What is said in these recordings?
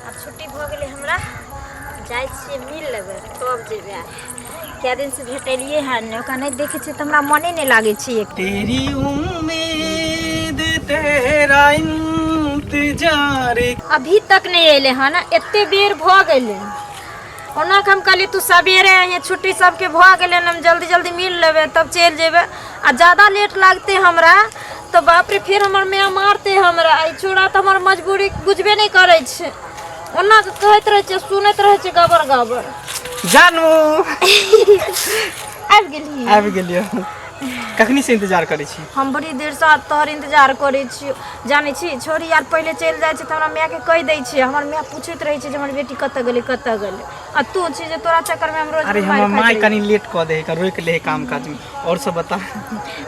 आब छुट्टी भऽ गेलै हमरा, जाइ छियै मिल लेबै तब जेबै। कए दिनसँ भेटलियै हन नहि, ओकरा नहि देखै छियै तऽ हमरा मने नहि लागै छै। एक तेरी उम्मीद तेरा इंतजार। अभी तक नहि एलै हन, एते बेर भऽ गेलै। ओना के हम कहलियै तू सवेरे अइहे, छुट्टी सबके भऽ गेलै, हम जल्दी जल्दी मिल लेबै तब चलि जेबै। आ जादा लेट लागतै हमरा तऽ बाप रे, फेर हमर माय मारतै हमरा। ई छौड़ा तऽ हमर मजबूरी बुझबे नहि करै छै, ओना के कहैत रहै छै, सुनैत रहै छै गबर गबर। जानू। आबि गेलही? आबि गेलियै। कखनी से इंतजार करै छी? हम बड़ी देरसँ तोहर इंतजार करै छियौ। जानै छी, छोरी आर पहिले चलि जाइ छै तऽ हमरा मायके कहि दै छै, हमर माय पूछैत रहै छै जे हमर बेटी कतऽ गेलै, कतऽ गेलै। आ तू छी जे तोरा चक्करमे हम रोज अरे मारि हमर खाइत माय रहै। कनि लेट कऽ दे है, रोकि ले है काम काज में। और सब बता।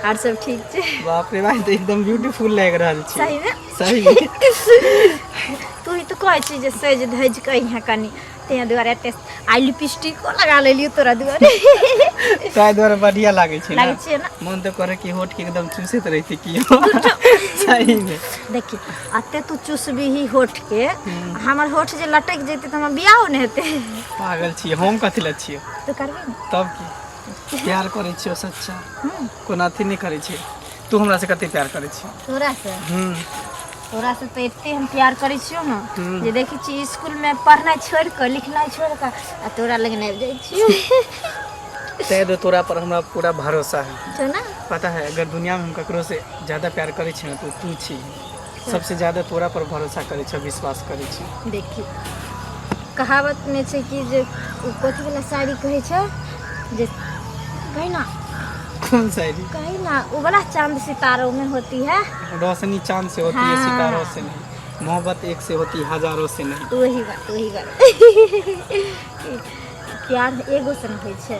आर सब ठीक छै। बाप रे भाई, तऽ एकदम ब्यूटीफुल लागि रहल छी। सहीमे? सही में। तू ही तऽ कहै छी जे सजि धजि कऽ अइहे कनि, ताहि दुआरे एते आइ लिपस्टिको लगा लेलियो तोरा दुआरे। ताहि दुआरे बढ़िया लागै छै। लागै छै ने? मन तऽ करे कि होठ के एकदम चूसैत रहिते कि सही में। देखी, अते तू चूसबीही होठ के, हमर होठ जे लटकि जेतै तऽ हमर बियाहो नहि हेतै। पागल छियै, हम कथी लए छियै? तू करबी ने? तब की, प्यार करै छियौ सच्चा, कोनो अथी नहि करै छियै। तू हमरा से कते प्यार करै छी? तोरा से? हम्म। तोरा से तऽ एते हम प्यार करै छियौ ने जे देखै छी स्कूलमे पढ़नाइ छोड़ि कऽ, लिखनाइ छोड़ि कऽ आ तोरा लग आबि जाइ छियौ। तै दो तोरा पर हमरा पूरा भरोसा है। छौ ने? पता है, अगर दुनिया में हम ककरो से ज़्यादा प्यार करै छी ने तो तू छी। सबसे ज़्यादा तोरा पर भरोसा करै छी, विश्वास करै छी। देखी, कहावत में छै कि जे ओ कथी वाला शायरी कहै छै जे कही ना। कौन शायरी? कही ना, वो वाला चांद सितारों में होती है। रोशनी चांद से होती है, सितारों से नहीं। मोहब्बत एक से होती है, हजारों से नहीं। वही बात, वही बात। प्यार एगो से नहि होइ छै।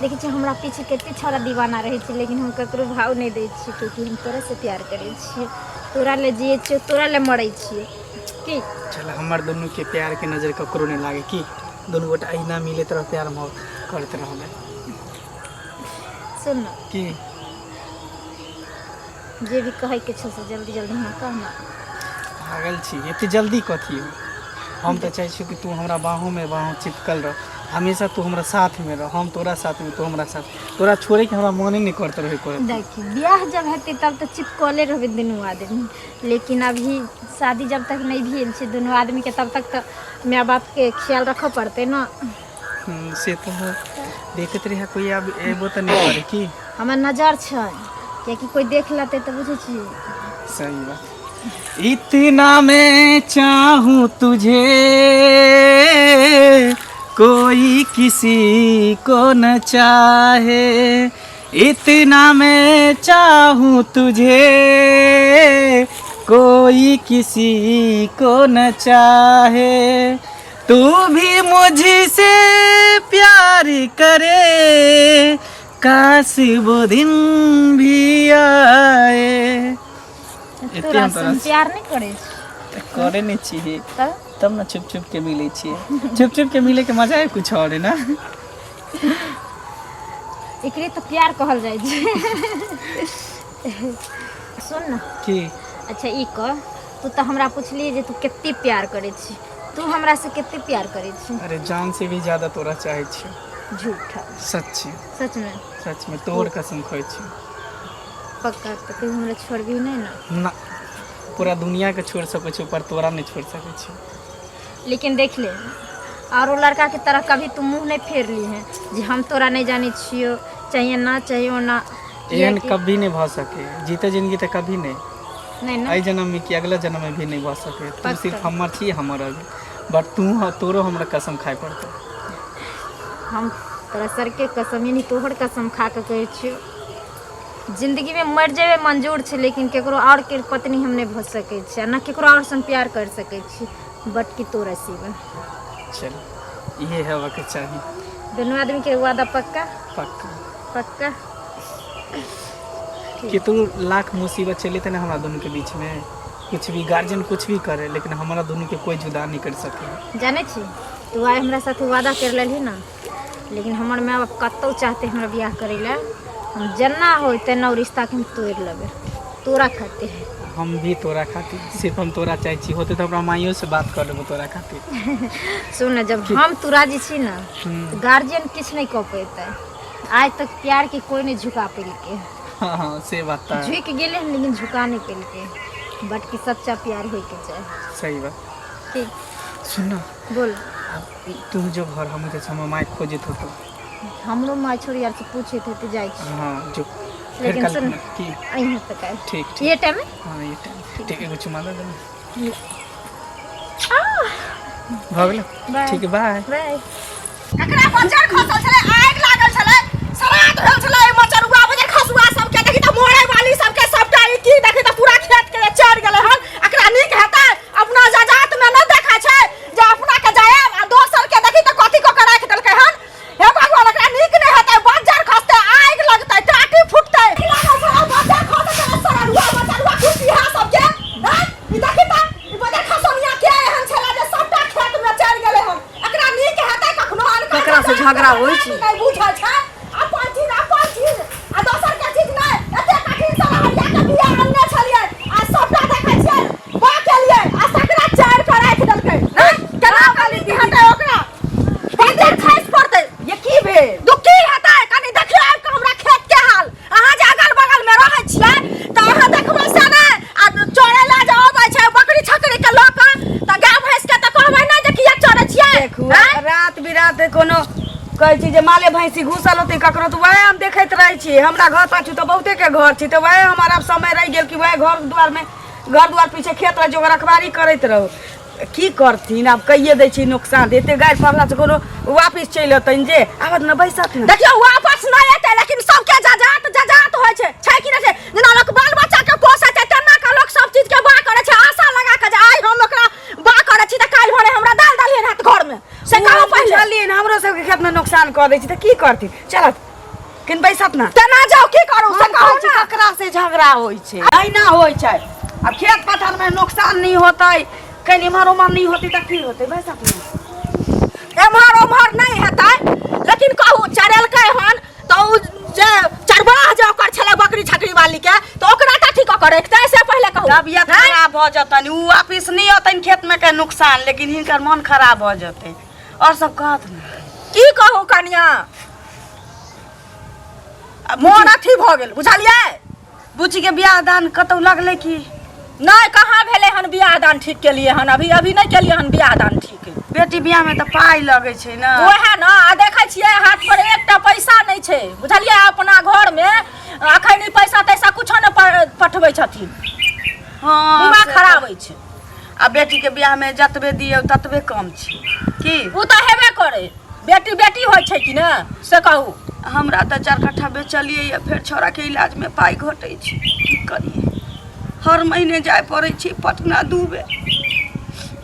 देखै छियै, हमरा पीछे कते छौड़ा दीवाना रहै छै, लेकिन हम ककरो भाव नहि दै छियै, कियाकि हम तोरा से प्यार करै छियै, तोरा लए जियै छियै, तोरा लए मरै छियै की। चल, हमर दुनू के प्यार के नजर ककरो नहीं लागे की दुनू गोटा अहिना मिलैत रह, प्यार मोहब्बत करैत रहबै। सुन न। की? जे भी कहैके छौ से जल्दी जल्दी हमरा कह ना। पागल छी, एते जल्दी कथी हो? हम तऽ चाहै छियौ कि तू हमरा बाहों में बाहों चिपकल रह हमेशा, तू हमरा साथ में रह, हम तोरा साथ में, तू हमरा साथ। तोरा छोड़े के हमरा मने नहीं करत रहे कोई। देखी, बियाह जब हेतै तब तऽ चिपकले रहबै दुनू आदमी, लेकिन अभी शादी जब तक नहि भेल छै दुनू आदमीके तब तक तऽ माय बापके ख्याल रखऽ पड़तै ने। से तऽ हो, देखैत रहे कोई आब एबो तऽ नहीं करे की। हमर नजर छै, कियाकि कोई देख लेतै तऽ बुझै छी। सही बात। इतना मैं चाहूँ तुझे, कोई किसी को न चाहे। इतना मैं चाहूँ तुझे, कोई किसी को न चाहे। तू भी मुझसे प्यार करे, काश वो दिन भी आए। एते तोरा हम तोरा से प्यार नहि करै छी? तऽ करे नहि छियै। तऽ? तब ने छुप छुप के मिलै छियै। छुप छुप के मिले के मजा है कुछ और है ना। एकरे तऽ प्यार कहल जाइ छै। सुन न। की? अच्छा, ई कह, तू तऽ हमरा पुछलियै जे तू कते प्यार करै छी, तू हमरा से कते प्यार करै छी? अरे, जान से भी ज्यादा तोरा चाहै छियौ। झूठ। सच्ची। सचमे? सच में, तोहर कसम खाइ छियौ। पक्का? तऽ कहियो हमरा छोड़बही नहि ने? ना, पूरा दुनिया के छोड़ सकै छियौ पर तोरा नहि छोड़ सकै छियौ। लेकिन देख ले, आरो लड़का के तरह कभी तू मुँह नहि फेर ली है जे हम तोरा नहि जानै छियौ, चाहिए ना, चाहिए ना। एहन कभी नहि भऽ सके, जीते जिंदगी तऽ कभी नहि। नहि ने? एहि जन्म में कि अगला जन्म में भी नहीं भऽ सके। तू पक्का। सिर्फ हमर छी, हमर अभी बट तू तोरो हमरा कसम खाइ पड़तौ। हम तोरा सरके कसम, यानी तोहर कसम खा कऽ कहै छियौ, जिन्दगीमे मरि जेबै मंजूर छै, लेकिन केकरो आओर के पत्नी हम नहि भऽ सकै छी आ ने केकरो आओर संग प्यार करि सकै छी, बट कि तोरा सिवा। चल, इहे हेबाके चाही। दुनू आदमीके वादा पक्का? पक्का। पक्का। कि तू लाख मुसीबत चले ने हमरा दुनू के बीच में, कुछ भी गार्जियन कुछ भी करे, लेकिन हमरा दुनू के कोई जुदा नहीं कर सके। जानै छी, तू आइ हमरा साथे वादा कर लेलही ने, लेकिन हमर माय बाप कतहु चाहते हमरा बियाह करै लए, हम जेना होय तेना ओ रिश्ताके हम तोड़ि लेबै तोरा खातिर। हम भी तोरा खातिर, सिर्फ हम तोरा चाहै छी। होते तऽ हमरा माइयो से बात कर लेबो तोरा खातिर। सुन ने, जब हम तू राजी छी ने तऽ गार्जियन किछु नहि कऽ पेतै। आज तक प्यार के कोई नहीं झुका पेलकै। हाँ हाँ, से बात तऽ झुकि गेलै हन लेकिन झुका नहीं पेलकै। बट कि सच्चा प्यार होइके चाही। सही बात। ठीक। सुन ना। बोल। अब तू जो घर हम जे हमर माय खोजैत होतो। हमरो माय छोरी आर से पूछैत हेतै, जाइ छी। हाँ जो फेर लेकिन कल सुन की अइहे तऽ काल्हि। ठीक ठीक। ये टाइम में? हाँ ये टाइम। ठीक, एगो चुमा दे दे। भऽ गेलो? बाय। ठीक है, बाय। बाय। एकरा मच्छर खसल छलै, आगि लागल छलै, श्राद्ध भेल छलै। एहि मचरुआ बजर खसुआ सबके देखी तऽ मोड़े वाली सबके सबटा ई की देखी तऽ पूरा खेत के चढ़ गेलै हन। एकरा नीक हेतै? अपना जजात में नहि देखै छै जे अपना के जायब आ दोसर के देखी तऽ कथी कऽ के राखि देलकै हन। हे भगवान, एकरा नीक नहि हेतै। बज्जर खसतै, आगि लगतै, टाटी फुटतै। लागल छलै, बज्जर खसै छलै, सड़रुआ मचरुआ कुर्सीहा सबके हैं। ई देखी तऽ ई बज्जर खसनिया के एहन छलै जे सबटा खेत में चढ़ि गेलै हन। एकरा नीक हेतै कखनो? अनका ककरा से झगड़ा होइ छै? नहि बुझै छै, अपन चीज अपन चीज आ दोसर के चीज नहि। एते कठिन से लहरिया के बिया अनने छलियै आ सबटा देखै छियै बा केलियै आ सकरा चारि के राखि देलकै। नहि केना कहली नीक हेतै ओकरा? बंजर खसि पड़तै। ये की भेल? दुखी हेतै। कनि देखियौ आबि कऽ हमरा खेत के हाल। अहाँ जे अगल बगल में रहै छियै तऽ अहाँ देखबै से नहि? आ चोरै लए जे अबै छै बकरी छकरी के लऽ कऽ तऽ गाय भैंस के तऽ कहबै नहि जे किया चोरै छियै? देखू आँय? रात बिरात कोनो कहै छी जे माले भैंसी घुसल होतै ककरो तऽ वएह हम देखैत रहै छी। हमरा घर पाछू तऽ बहुते के घर छै, तऽ वएह हमर आब समय रहि गेल कि वएह घर दुआरमे, घर दुआर पीछे खेत रहै छै, ओकर रखवारी करैत रहू। की करथिन, आब कहिए दै छी नुकसान। एते गारि पड़ला से कोनो वापिस चलि अतनि जे आबत ने बैसत ने। देखियौ, वापस नहि एतै लेकिन सबके जजात जजात होइ छै, छै कि नहि छै? जेना लोक बाल बच्चा के पोसै छै तेना के लोक सब चीज के बा करै छै, आशा लगा के जे आइ हम ओकरा बा करै छी तऽ काल्हि भोरे हमरा दालि दलिहन हैत घर मे। से कहू पहिले। बुझलियै ने, हमरो सबके खेत में नुकसान कऽ दै छै तऽ की करथिन? चलत किन बैसत ने। तेना जाउ, की करू से हम कहू कहै छी ने। ककरा से झगड़ा होइ छै? अहिना होइ छै। आब खेत पथार में नुकसान नहि होतै, कनि इम्हर उम्हर नहि होतै तऽ की होतै? बैसत ने। एम्हर ओम्हर नहि हेतै लेकिन कहू, चरेलकै हन तऽ ओ जे चरवाह जे ओकर छलै बकरी छकरी वाली के, तऽ ओकरा तऽ अथी कऽ के रखतै से पहिले कहू। तबियत खराब भऽ जेतनि, ओ वापिस नहि अतनि खेत में के नुकसान, लेकिन हिनकर मन खराब भऽ जेतै। और सब कहत ने। की कहू कनिया, मोन अथी भऽ गेल, बुझलियै? बुच्ची के बियाह दान कतौ लगलै की नहि? कहाँ भेलै हन बियाह दान ठीक केलियै हन, अभी अभी नहि केलियै हन बियाह दान ठीक। बेटी बियाह में तऽ पाइ लगै छै ने। वएह ने, आ देखै छियै हाथ पर एकटा पैसा नहि छै, बुझलियै? अपना घर मे अखन ई पैसा तैसा कुछो नहि पठबै छथिन। हाँ, दिमाग से खराब अछि। आ बेटी के बियाह में जतबे दियौ ततबे कम छै की? ओ तऽ हेबे करै, बेटी बेटी होइ छै कि ने, से कहू। हमरा तऽ 4 कट्ठा बेचलियै या, फेर छौड़ाके इलाजमे पाइ घटै छै। की करियै, हर महीने जाय पड़ै छै पटना 2 बेर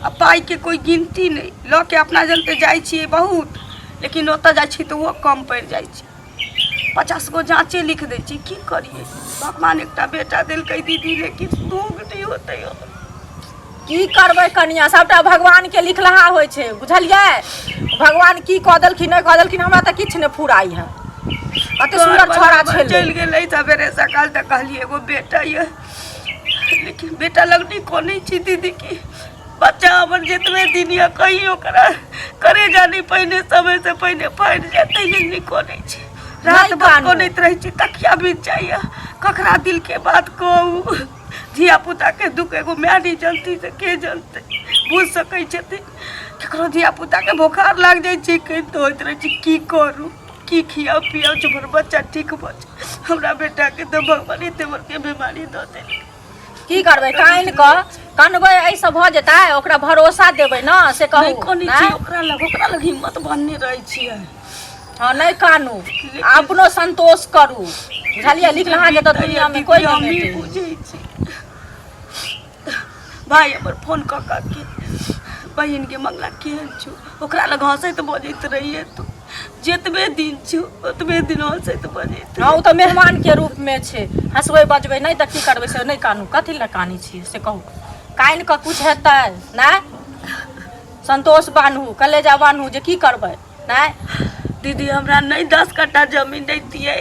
आ पाइके कोइ गिनती नहि। लऽ के अपना जनते जाइ छियै बहुत, लेकिन ओतऽ जाइ छियै तऽ ओहो कम पड़ि जाइ छै। 50 गो जाँचे लिख दै छै। की करियै, भगवान एकटा बेटा देलकै दीदी, लेकिन दुख नहि होतै। की करबै कनिया, सबटा भगवान के लिखलहा होइ छै, बुझलियै? भगवान की कऽ देलखिन, नहि कऽ देलखिन, हमरा तऽ किछु नहि फुराइ है। कते सुन्दर छोड़ा छलै, चलि गेलै सवेरे सकाल तऽ कहलियै एगो बेटा यऽ, लेकिन बेटा लग नहि कोनै छी दीदी की बच्चा हमर जतबे दिन यऽ कहीं ओकरा करे जानी पहिने समय से पहिने फाटि जाय, ताहि लेल नहि कोनै छी। रात भर कानू। कोनैत रहै छी, तकिया बीत जाइए। ककरा दिल के बात कहू? धिया पुता के दुख एगो माय नहि जनती तऽ के जनतै? बुझि सकै छथिन? ककरो धिया पुता के बोखार लागि जाइ छै, कनिते होइत रहै छै की करू, की खियाउ पियाउ जे हमर बच्चा ठीक भऽ जाय। हमरा बेटाके तऽ भगवान एते बड़के बीमारी दऽ देलकै। की करबै, कानि कऽ कनबै एहिसँ भऽ जेतै? ओकरा भरोसा देबै ने, से कहू। नहि कनै छी ओकरा लग, ओकरा लग हिम्मत बन्हने रहै छियै। हँ, नहि कानू, अपनो संतोष करू, बुझलियै? लिखलहा के तऽ दुनिया में कोई नहि हमही मेटे। बुझै छी। भाय हमर फोन कऽ कऽ के बहिन के मंगला केहन छौ, ओकरा लग हँसैत बजैत रहियै तू जतबे दिन छौ ओतबे दिन हँसैत बजैत। हँ, ओ तऽ मेहमान के रूप में छै, हँसबै बजबै नहि तऽ की करबै? से नहि कानू। कथी लए कानै छियै से कहू? कानि कऽ कुछ हेतै नहि। संतोष बान्हू, कलेजा बान्हू जे की करबै? नहि दीदी हमरा नहि 10 कट्ठा जमीन दैतियै,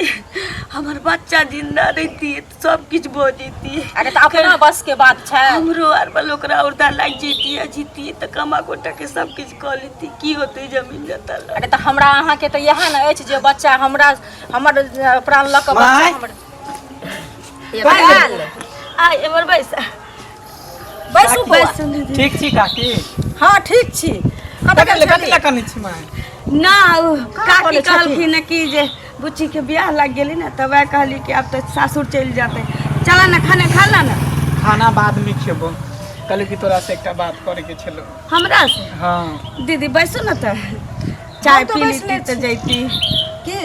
हमर बच्चा जिंदा रहितियै तऽ सब किछु भऽ जैतियै। अरे तऽ अपना बस के बात छै। हमरो आर बल ओकरा औरदा लागि जैतियै, जीतियै तऽ कमा गोटा के सब किछु कऽ लेतियै। की होतै जमीन जतऽ लऽ? अरे तऽ हमरा अहाँके तऽ इएह ने अछि जे बच्चा हमरा हमर प्राण लऽ कऽ बच्चा माय। हमर आयल। आइ एमहर बैस। बैसू बौआ। बैसू दीदी। ठीक छी काकी? हँ ठीक छी। कतऽ कथी गेल लए कथी छली? लए कनै छी माय? ना ओ काकी करै छथिन? कहलखिन कि जे बुच्चीके बियाह लागि गेलै ने, तऽ वएह कहली कि आब तऽ सासुर चलि जेतै। चल ने खाना खा ला ने। खाना बादमे खेबो, कहलियै कि तोरा से एकटा बात करैके छलो। हमरा से? हाँ। दीदी बैसू ने तऽ चाय हम तऽ पी बैसले लेती तऽ छी। जैती। की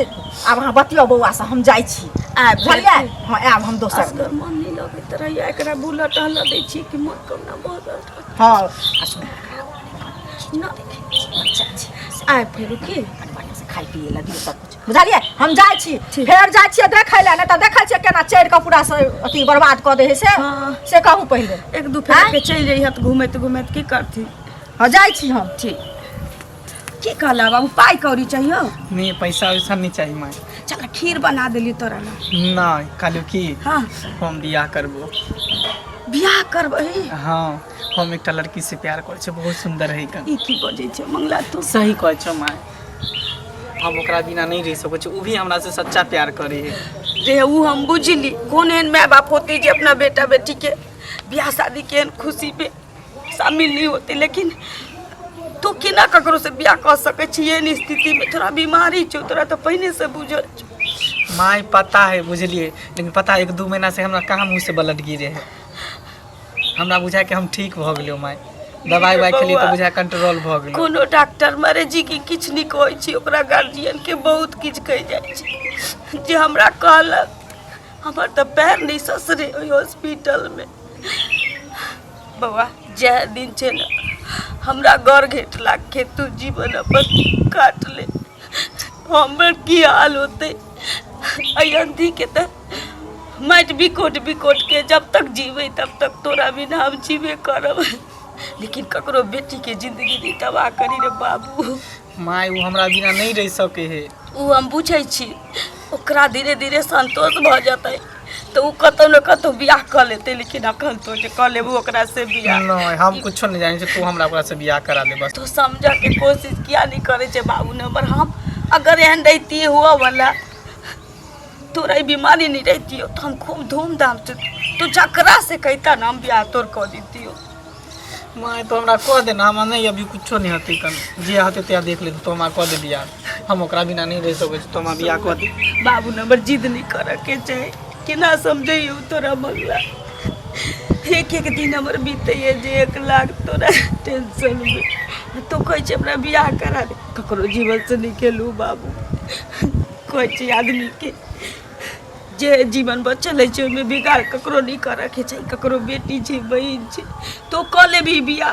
आब अहाँ बतियौ बौआ से, हम जाइ छी। आबि बुझलियै? हँ आयब हम दोसर दिन। असगर मन नहि लगैत रहैया, एकरा बुलऽ टहलऽ दै छी कि मन कहुना भऽ रहल। हँ आ सुन ना बच्चा छै, आबि फेर की कनि बढ़िआँ से खाय पियै लए दियौ सब कुछ, बुझलियै? हम जाइ छी, फेर जाइ छियै देखै लए, नहि तऽ देखै छियै केना चढ़ि कऽ पूरा से अथी बर्बाद कऽ दै हइ से। हँ। से कहू पहिले। एक दू फेर के चलि जइहे तऽ घूमैत घूमैत की करथिन। हँ जाइ छी हम। ठीक। की कहला बाबू, पाइ कौड़ी चाहियो? नहीं पैसा वैसा नहीं चाहिए माय। चल खीर बना देली तोरा ला। नहीं कहलियो कि हाँ। हम बियाह करबो। बियाह करबही? हाँ हम एकटा लड़की से प्यार करै छी, बहुत सुंदर है कन। ई की बजै छै मंगला तू? सही कहै छौ माय, हम ओकरा बिना नहीं रह सकै छी, उ भी हमरा से सच्चा प्यार करे है। रे उ हम बुझली, कोन एहन माय बाप होती जे अपना बेटा बेटी के बियाह शादी के एहन खुशी पे शामिल नहीं होते, लेकिन तू केना ककरो से बियाह कऽ सकै छी एहन स्थिति में? तोरा बीमारी छौ, तोरा तऽ पहिने से बुझल छौ। माय पता है बुझलिए, लेकिन पता है 1-2 महीना से हमरा कहाँ मुँह से ब्लड गिरे है, हमरा बुझाय कि हम ठीक भऽ गेलियो माय, दवाई उवाई खेलिए तऽ बुझाय कंट्रोल भऽ गेलो। कोनो डॉक्टर मरे जी के किछु नहि कहै छी, ओकरा गार्जियन के बहुत किछु कहि जाइ छै जे हमरा कहलक। हमर तऽ पैर नहि ससरे ओहि हॉस्पिटल में। बौआ जएह दिन छै ने हमरा गड़ घेट लाग तू जीवन अपन काट ले, हमर की हाल होतै? एहि अंधी के तऽ माटि बिकोट बिकोट के जब तक जीबै तब तक तोरा बिना हम जीबे करब, लेकिन ककरो बेटी के जिंदगी नहीं तबाह करी रे बाबू। माय ओ हमरा बिना नहीं रह सके है। ओ हम बुझै छी, ओकरा धीरे धीरे संतोष भऽ जेतै तऽ ओ कतौ ने कतौ बियाह कऽ लेतै, लेकिन अखन तो जे कऽ लेबू ओकरा से बियाह। नहीं हम कुछो नहीं जानै छी, तू हमरा ओकरा से बियाह करा दे बस। तो समझऽ के कोशिश किया नहीं करै छै बाबू नंबर? हम अगर एहन रहितियै हुअ वाला तोरा ई बीमारी नहीं रहितियो तो हम खूब धूमधाम से तू जकरा से कहता ना हम बियाह तोर कऽ दितियो। माय तो हमरा कह देना, हमरा नहीं अभी कुछो नहीं होते कन, जे होते ते देख ले, तो हमरा कह दे बियाह, हम ओकरा बिना नहीं रह सकै छी, तो हमरा बियाह कह दे। बाबू नंबर जिद नहीं करऽ के चाही, केना समझैयौ तोरा मंगला? एक एक दिन हमर बीतैए जे 1 लाख तोरा टेंशन में, तू कहै छै हमरा बियाह करा दे। ककरो जीवन से नहीं खेलू बाबू, कहै छै आदमी के जे जीवन बचल है ओहिमे बिगाड़ ककरो नहीं करऽ के चाही, ककरो बेटी छै बहिन छै तो कऽ लेबही बियाह,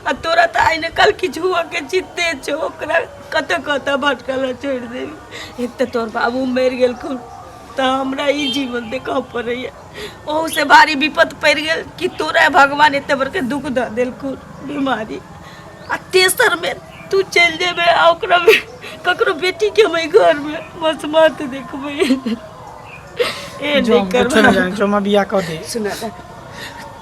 आ तोरा तऽ आइ ने काल्हि किछु हुअ के चिन्ते छौ, ओकरा कतऽ कतऽ भटकल छोड़ि देबही। एक तऽ तोहर बाबू मरि गेलखुन तऽ हमरा ई जीवन देखऽ पड़ैए, ओहूसँ भारी विपत पड़ि गेल कि तोरा भगवान एते बड़के दुःख दऽ देलखुन बीमारी, आ तेसरमे तू चलि जेबै आ ओकरा ककरो बेटीके हम एहि घरमे मसमात देखबै। ए जो नहि हम कुछो नहीं करबै। जानै छी, हमरा बियाह कह दे। सुना ने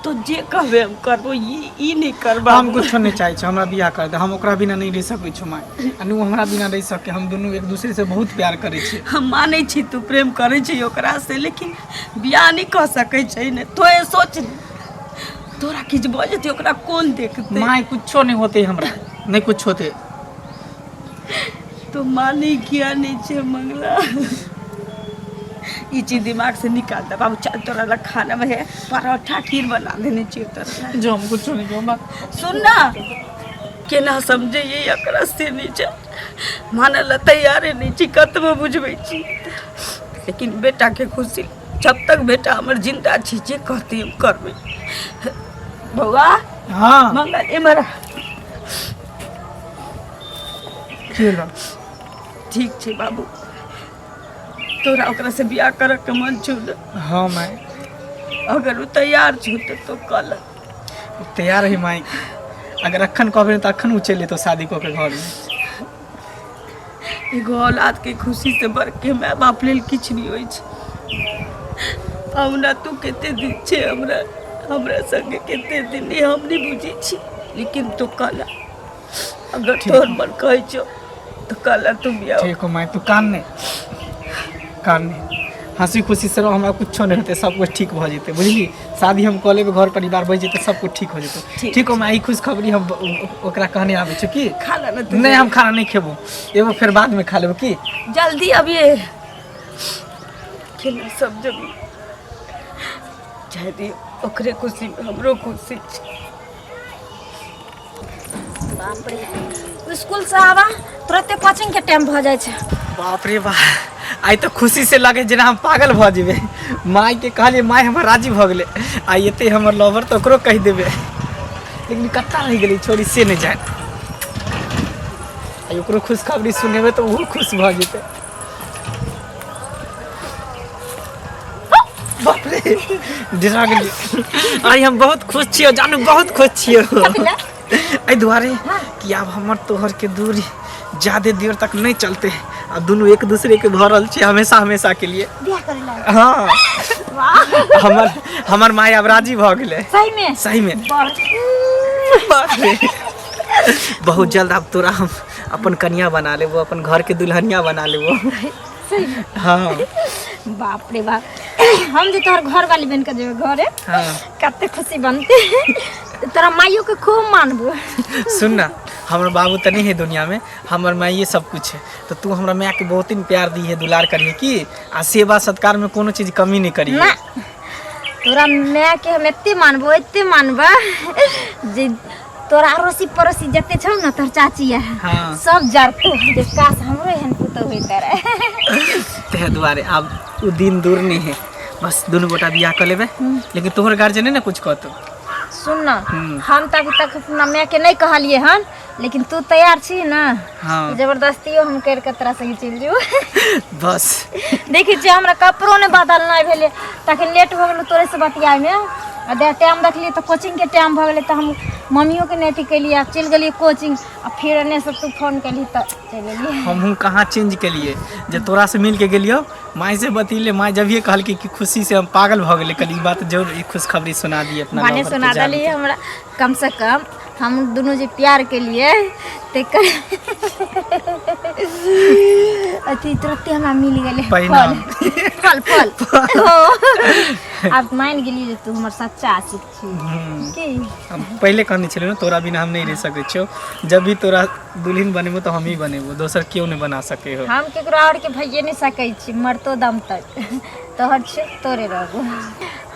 तो जे कहबै हम करबो, ई नहि करबा। हम कुछो नहीं चाहै छी, हमरा बियाह कर दे, हम ओकरा बिना नहीं रह सकै छी माय, आ नु हमरा बिना रह सके, हम दुनू एक दूसरे से बहुत प्यार करै छी। हम मानै छी तू प्रेम करै छी ओकरा से, लेकिन बियाह नहि कऽ सकै छै ने, तोहे सोच तोरा किछु भऽ जेतै ओकरा कोन देखतै? माय कुछो नहीं होते, हमरा नहीं कुछ होते। तो मानै किया नहीं छै मंगला? ई चीज दिमाग से निकाल दे बाबू। चल तोरा ला खाना में है परोठा खीर बना देने छियै तोरा ला। जो हम कुछो नहीं कहूँ। सुन ना केना समझैयै एकरा से नहि छै, मानै ला तैयारे नहि छी, कतबो बुझबै छी, लेकिन बेटाके खुशी जब तक बेटा हमर जिंदा छी जे कहती हम करबै। बौआ। हाँ। मंगल एम्हर आ। की भेलो? ठीक छै बाबू, तोरा ओकरा से बियाह करऽ के मन छौ ने? हाँ माय। अगर ओ तैयार छौ तऽ तो कऽ ले। तैयार है माय, अगर अखन कहबै तऽ अखन ओ चलि एतौ शादी कऽ के घर में। एगो औलादके खुशीसँ बढ़के माय बाप लेल किछु नहि होइ छै। हमरा तू कते दिन छै हमरा हमरा संगे कते दिन नहि हम नहि बुझै छी, लेकिन तू कहला अगर तोहर मन कहै छौ तऽ कहला तू बियाह। ठीक हो माय, तू कान नहीं, कान नहीं, हंसी खुशी से रहो, हमरा कुछो नहीं होते, सब कुछ ठीक भऽ जेतै, बुझली? शादी हम कऽ लेबै, घर परिवार बनि जेतै, सब कुछ ठीक हो जेतै। ठीक हो माय, ई खुशखबरी हम ओकरा कहने आबै छी की खाना ना तू? नहीं, हम खाना नहीं खेबो, एगो फिर बाद में खा लेबो की। जल्दी अभी खेला सब जब चाहे दी, ओकरे खुशी में हमरो खुशी छै। बाप रे, स्कूल से आवा तुरंते कोचिंग के टाइम भऽ जाइ छै। बाप रे बा, आइ तऽ खुशी से लगे जेना हम पागल भऽ जेबै। माय के कहलियै, माय हमर राजी भऽ गेलै। आइ एतै हमर लवर तऽ ओकरो कहि देबै, लेकिन कतऽ रहि गेलै छोरी से नहि जानि। आइ ओकरो खुशखबरी सुनेबै तऽ ओहो खुश भऽ जेतै। बाप रे, डरा गेलियै। आइ हम बहुत खुश छियै जानू, बहुत खुश छियै एहि दुआरे कि आब हमर तोहर के दूरी ज्यादे देर तक नहीं चलते, अब दुनू एक दूसरे के भऽ रहल छै हमेशा हमेशा के लिए। बियाह करे ला? हाँ, हमर हमर माय आब राजी भऽ गेलै। सही में? सही में। बाप रे, बहुत जल्द आब तोरा हम अपन कनिया बना लेबो, अपन घर के दुल्हनिया बना लेबो। हाँ। बाप रे बाप, हम जे तोहर घर वाली बन के जेबे घरे, कते खुशी बनते। तोरा माइयो के खूब मानबो। सुन ना, हमर बाबू तऽ नहीं है दुनिया में, हमर माइये सब कुछ है, तो तू हमरा माय के बहुत ही प्यार दी है, दुलार करिए की, आ सेवा सत्कार में कोनो चीज कमी नहीं करिए। ना, तोरा माय के हम एते मानबो, एते मानबो जे तोरा अड़ोसी पड़ोसी जते छौ ना, तोहर चाची है, सब जरतो जे काश हमरो एहन पुतोह होइते रहे। ताहि दुआरे आब उ दिन दूर नहीं है, बस दुनू गोटा बियाह कऽ लेबै, लेकिन तोहर गार्जियन नहीं ने कुछ कहतो? सुन ना, हम तऽ अभी तक अपना माय के नहीं कहलिए हन, लेकिन तू तैयार छी ना? हाँ। जबरदस्तियो हम कर के तोरा संगे चलि जेबो। बस। देखै छियै, हमरा कपड़ो नहि बदलनाइ भेलै, तखन लेट भऽ गेलै तोरे से बतियामे, आ दे टाइम देखलियै तऽ कोचिंगके टाइम भऽ गेलै, तऽ हम मम्मियोके नहि अथी केलियै आ चलि गेलियै कोचिंग, आ फेर एन्ने से तू फोन केलही तऽ चलि एलियै। हमहूँ कहाँ चेंज केलिए जे तोरा से मिल के गेलियो, माय से बतिले, माय जभिए कहलकै कि खुशी से हम पागल भऽ गेलै। कहली ई बात जरूर ई खुशखबरी सुना दिए अपना भने लवर के सुना जान देलियै के। हमरा। कम से कम हम दुनू जे प्यार केलियै तेकर अथी तुरते हमरा मिल गेलै परिणाम। फल, फल, फल। हो। आब मान गेलियै जे तू हमर सच्चा आशिक छी। की हम पहिले कहने छलियै ने, तोरा बिना हम नहीं रह सकै छियौ, जब भी तोरा दुल्हन बनेबो तऽ हमही बनेबो, दोसर केओ नहीं बना सकै हो। हम केकरो और के भइए नहीं सकै छी, मरतो दम तक तोहर छियौ, तोरे रहबो,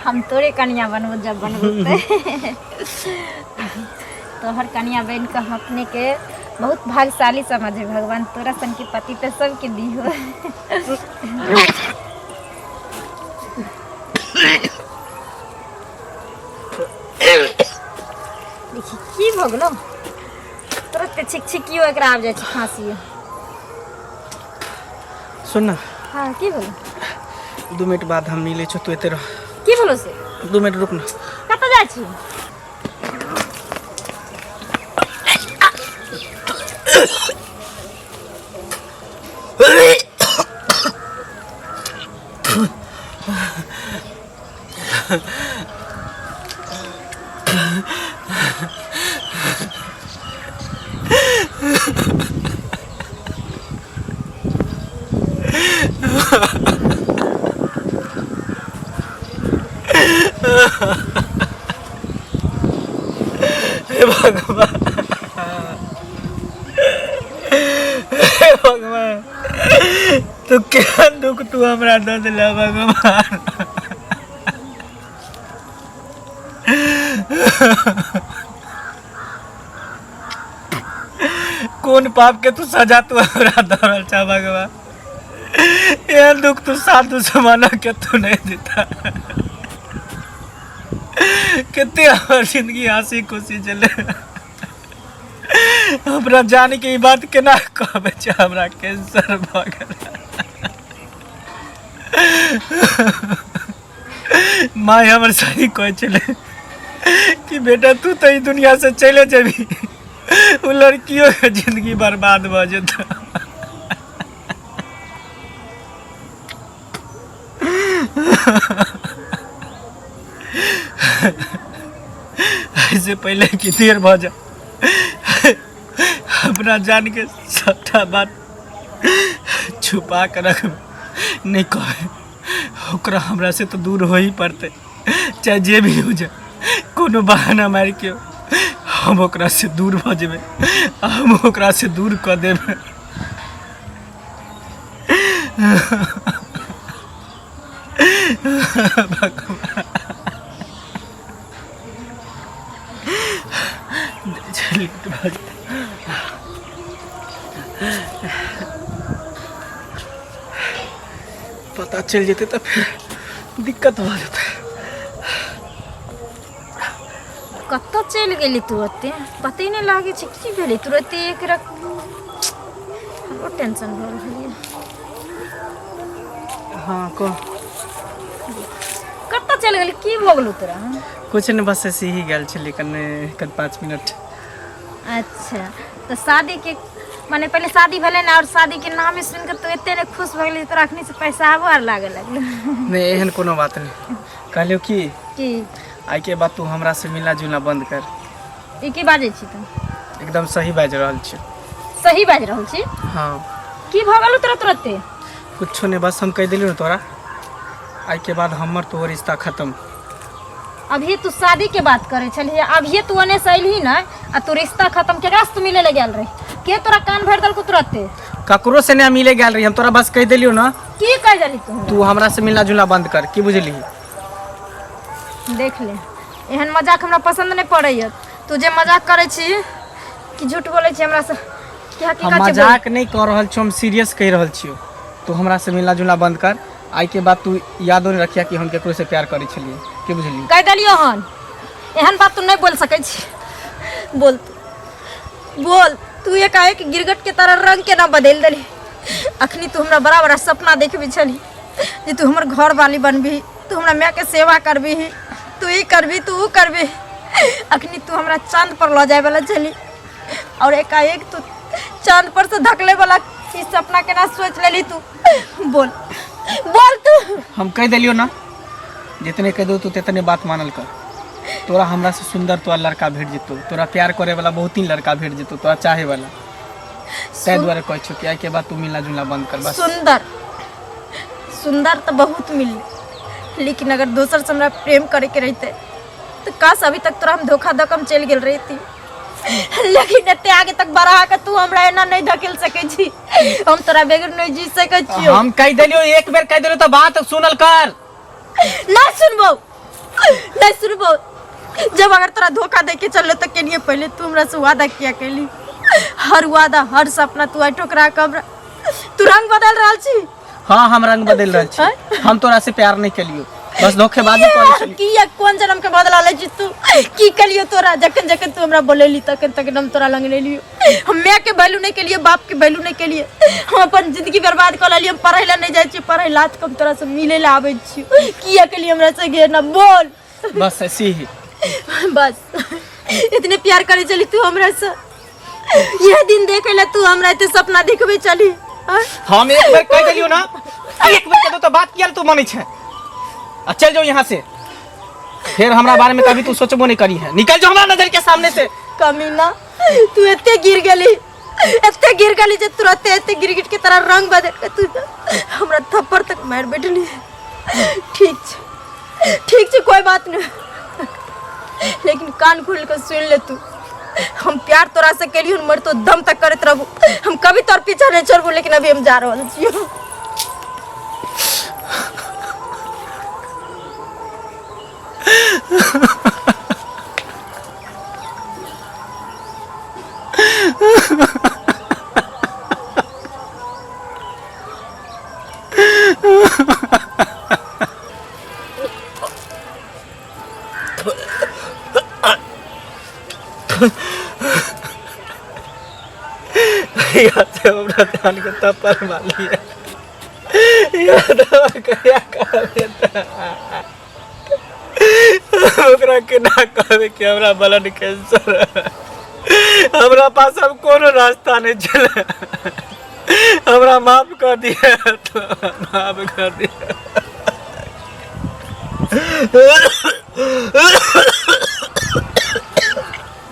हम तोरे कनिया बनबो जब बनबो। तऽ तोहर कनिया बनि कऽ हम अपने के बहुत भाग्यशाली समझे। भगवान तोरा सन के पति तऽ सबके दिहो। देखी की भऽ गेलो, तुरंत छिक छिकियो एकरा आबि जाइ छै खाँसी। सुन ना। हाँ, की भेलो? 2 मिनट बाद हम मिलै छौ, तू एते रह। की भेलो से? 2 मिनट रुक ना। कतऽ जाइ छी? हे भगवान, हे भगवान, तू क्या दुख तू हमरा दऽ देला भगवान। कोन पाप के तू सजा तू हमरा दऽ रहल छा भगवान? एहन दुख तू साधु समाना के तू नहीं देता। कते हमर जिंदगी हंसी खुशी चले, हमरा जान के ई बात केना कहबै छै हमरा कैंसर भऽ गेल। माय हमर सही कहै छलै कि बेटा, तू तऽ ई दुनिया से चले जेबी, ओ लड़कियों के जिंदगी बर्बाद भऽ जेतौ। एहिसँ पहिले कि देर भऽ जाए अपना जानके सबटा बात छुपा कऽ रखबै नहि कहबै ओकरा हमरा से तऽ दूर हो ही पड़तै चाहे जे भी हो जाए कोनो बहाना मारि के हम ओकरा से दूर भऽ जेबै हम ओकरा से दूर कऽ देबै। भगवान लेट भऽ जेतै। पता चलि जेतै तऽ फेर दिक्कत भऽ जेतै। कतऽ चलि गेली तू? ओते पते नहि लागै छै, की भेलै? तुरते एक रक हमरो टेंशन भऽ रहल यऽ। हाँ, कह। कतऽ चलि गेली? की भऽ गेलौ तोरा? कुछ नहि, बस ऐसे ही गेल छलियै कने कन 5 मिनट। अच्छा, तऽ शादीके माने पहिले शादी भेलै ने, और शादीके नामे सुनि कऽ तू एते ने खुश भऽ गेली, तोरा अखनी से पैसा आबो आर लागऽ लगलै। नहि, एहन कोनो बात नहि। कहलियौ कि की? आइके बाद तू हमरा से मिलना जुलना बंद कर। ई की बाजै छी तू? एकदम सही बाजि रहल छी। सही बाजि रहल छी? हाँ। की भऽ गेलौ तोरा तुरते? कुछो नहि, बस हम कहि देलियौ ने तोरा, आइके बाद हमर तोहर रिश्ता खत्म। अभी तू शादी के बात करे छलही, अभिये तू ओने से अयलही ने आ तू रिश्ता खत्म। केकरा से तू मिले ले गेल रही? के तोरा कान भरि देलको तुरते? ककरो से नहीं मिले गेल रही हम, तोरा बस कहि देलियौ ने। की कहि देली तू हमरा? तू हमरा से मिलना जुलना बंद कर, की बुझलिही? देख ले, एहन मजाक हमरा पसंद नहीं पड़ैया। तू जे मजाक करै छी कि झूठ बोलै छी हमरा से कि हम हकीकत छै बोल। मजाक नहीं कर रहल छियौ, हम सीरियस कहि रहल छियौ। तू हमरा से मिलना जुलना बंद कर। आइ के बाद तू यादो नहीं रखिया कि हम केकरो से प्यार करै छलियै, की बुझलिही? कहि देलियौ हन, एहन बात तू नहीं बोल सकै छी। बोल तू, बोल तू। एकाएक गिरगट के तरह रंग केना बदलि देली? अखनी तू हमरा बड़ा बड़ा सपना देखबी छली जे तू हमर घर वाली बनबी, तू हमरा माय के सेवा करबी, तू ई करबी, तू ऊ करबी। अखनी तू हमरा चांद पर लऽ जाय वाला छली और एकाएक तू चांद पर से धकले वाला ई सपना केना सोच लेली तू? बोल, बोल तू। हम कहि देलियौ ना, जितने कह दो तू तितने बात मानल कर। तोरा हमरा से सुंदर तोरा लड़का भेट जेतौ, तोरा प्यार करे वाला बहुत ही लड़का भेट जेतौ, तोरा चाहे वाला। ताहि दुआरे कहै छियौ कि आइ के बाद तू मिलना जुलना बंद कर, बस। सुंदर सुंदर तऽ बहुत मिलले, लेकिन अगर दोसर से हमरा प्रेम करे के रहते तऽ काश अभी तक तोरा हम धोखा दऽ कऽ हम चलि गेल रहिती। लेकिन एते आगे तक बढ़ा के तू हमरा एना नहीं धकेल सकै छी। हम तोरा बगैर नहीं जी सकै छियौ। हम कहि देलियौ, एक बेर कहि देलियौ तऽ बात सुनल कर। नहीं सुनबो, नहीं सुनबो। जब अगर तोरा धोखा दे के चललो तऽ केलिए पहले तू हमरा से वादा किया कैली? हर वादा, हर सपना तू आइ ठोकरा के हमरा तू रंग बदल रहल छी। हाँ, हम रंग बदल रहल छी। हम तोरा से प्यार नहीं केलियौ, बस धोखेबाजी करै छलियौ। किया? कोन जन्म के बदला लै छी तू? की केलियो तोरा? जखन जखन तू हमरा बोलेली तखन तखन हम तोरा लग नहीं लियो। हम माय के वैल्यू नहीं केलिए, बाप के वैल्यू नहीं केलिए, हम अपन जिंदगी बर्बाद कऽ लेलिए। हम पढ़ै ला नहीं जाइ छियै, पढ़ै लात कम तोरा से मिले ला आबै छियो। किया केलिए हमरा से ना बोल? बस ऐसे ही। बस इतने प्यार करे चली तू हमरा से? यह दिन देखे ला तू हमरा एते सपना देखबे चली, आँ? हम एक बेर कहि देलियौ ना, एक बेर कह दो तो बात किया तू मानै छै? आ चल जाओ यहाँ से, फिर हमरा बारे में कभी तू सोचबो नहीं करी है। निकल जाओ हमरा नजर के सामने से। कमीना, तू एते गिर गेली, एते गिर गेली जे तुरते एते गिरगिट के तरह रंग बदल के तू हमरा थप्पड़ तक मार बैठली। ठीक छै, ठीक छै, कोई बात नहीं, लेकिन कान खोल के सुन ले तू। हम प्यार तोरा से केलियो, मर तो दम तक करत रहबो। हम कभी तोर पीछा नहीं छोड़बो, लेकिन अभी हम जा रहल छियो। याद हमरा जान के थप्पड़ मारलिए, याद कहिया कहबे त ओकरा केना कहबे कि हमरा ब्लड कैंसर है? हमरा पास अब कोनो रास्ता नहीं चले, हमरा माफ कर दिया तो माफ कर दिया।